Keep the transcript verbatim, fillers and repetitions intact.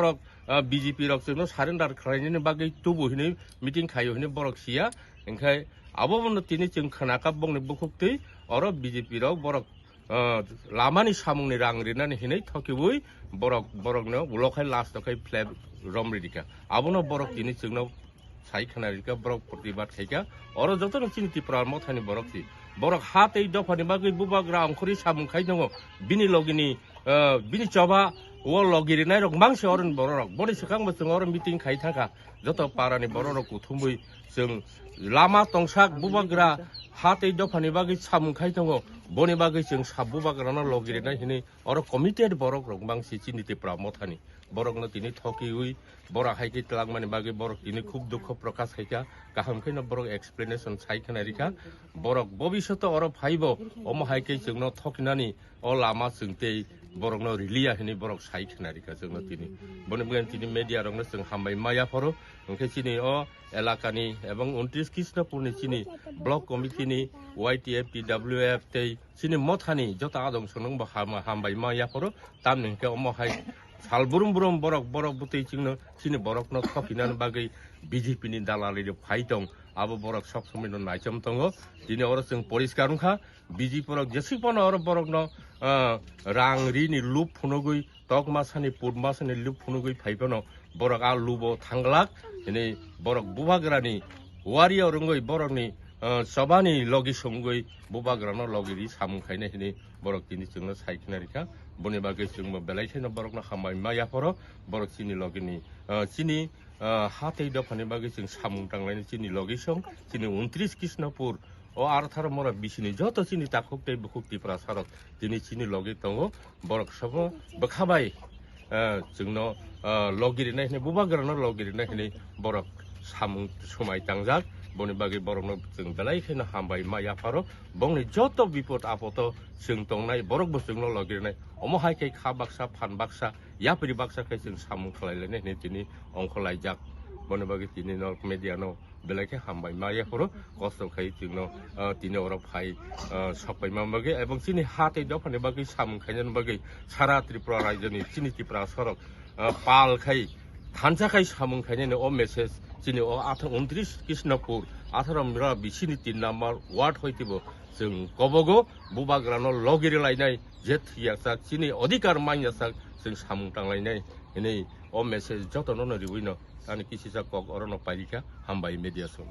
Borok, ah, B J P rok chwngno surrender khlainani bagwi tubu hinwi meeting khaio hinwi borok siya. Hinkhe abo bono tini chwng khnakha bongni bukhuk twi oro B J P rok borok, ah, lamani samungni rang rinani hinwi thokiwi borok, borokno ulo khai last o khai flag romri rikha. Abono borok tini chwngno sai khna rikha, borok protibad khaikha. Oro jotono chini Tipra Mothani borok si. Borok ha tei dophani bagwi bubagra ongkhorwi samung khai tongo. Bini logini, ah, bini choba o logi rinai rok mangse oroni borok rok. Boni swkang bo chwng oro meeting khai thangkha. Joto parani borok rok kuthumwi chwng lama tongsak bubagra ha tei dophani bagwi samung khai tongo. Boni bagwi chwng sab bubagrano logi rinai hinwi oro committed borok rok mangse chini Tipra Mothani. Borokno tini thokiwi, borok hai khe twlangmani bagwi borok tini khub dukho prokash khaikha. Kaham kheno borok explanation sai khna rikha. Borok bobishoto oro phaibo, omo hai khe chwngno thokinani o lama chwng tei borokno riliya hinwi borok sai khna rikha chwngno tini. Boni bagwi tini media rokno chwng hambai ma yaphoro. Hinkhe chini o elakani ebong untris Krishnapurni chini block committee ni Y T F, T W F tei chini mothani joto adong sonong bo ham-, hambai ma yaphoro. Tamni hinkhe omo hai sal brum brum borok, borok bwtwi chwngno chini borokno thokinani bagwi B J P ni dalali rok phai tong. Abo borok sob somoi no naichom tongo. Tini oro chwng poriskar wngkha, B J P rok jesik phano oro borokno, ah, rang rini lup phunugwi, tok masani, put masani lup phunugwi phai phano borok a lubo thanglak, hini borok bubagrani warrior wngwi borokni, ah, chobani logi songwi bubagrano logi ri samung khainai hini borok tini chwngno sai khna rikha. Boni bagwi chwngbo belai kheno borokno hambai ma yaphoro, borok chini logini, ah, chini, ah, ha tei dophani bagwi chwng samung tanglaini chini logi song, chini untris Krishnapur, o artharo mora bisini joto chini takhuk tei bukhuk Tiprasa rok tini chini logi tongo, borok sobo bwkha bai, eh, chwngno, eh, logi rinai hinwi, bubagrano logi rinai hinwi borok samung swmai tangjak. Boni bagwi borokno chwng belai kheno hambai ma yapharo. Bongni joto bipod apodo chwng tongnai, borokbo chwngno logi rinai. Omo hai khe kha baksa, phan baksa, yapri baksa khe chwng samung khlai lainai hinwi tini ongkhor laijak. Boni bagwi tini norok media no belai khe hambai ma yaphoro, kosto khai chwngno, ah, tini oro phai, ah, sok paima bagwi, ebong chini ha tei dophani bagwi samung khainani bagwi sara Tripura rajyoni chini Tiprasa rok, ah, pal khai thansa khai samung khainani o message chini o atharo untris Krishnapur, atharo mira bisini tin number ward hoitibo chwng kobogo bubagrano logi ri lainai, je thwiyasak chini odhikar manyasak chwng samung tanglainai hinwi o message jotono no riwino ani kisisa kok orono pairikha. Hambai media song.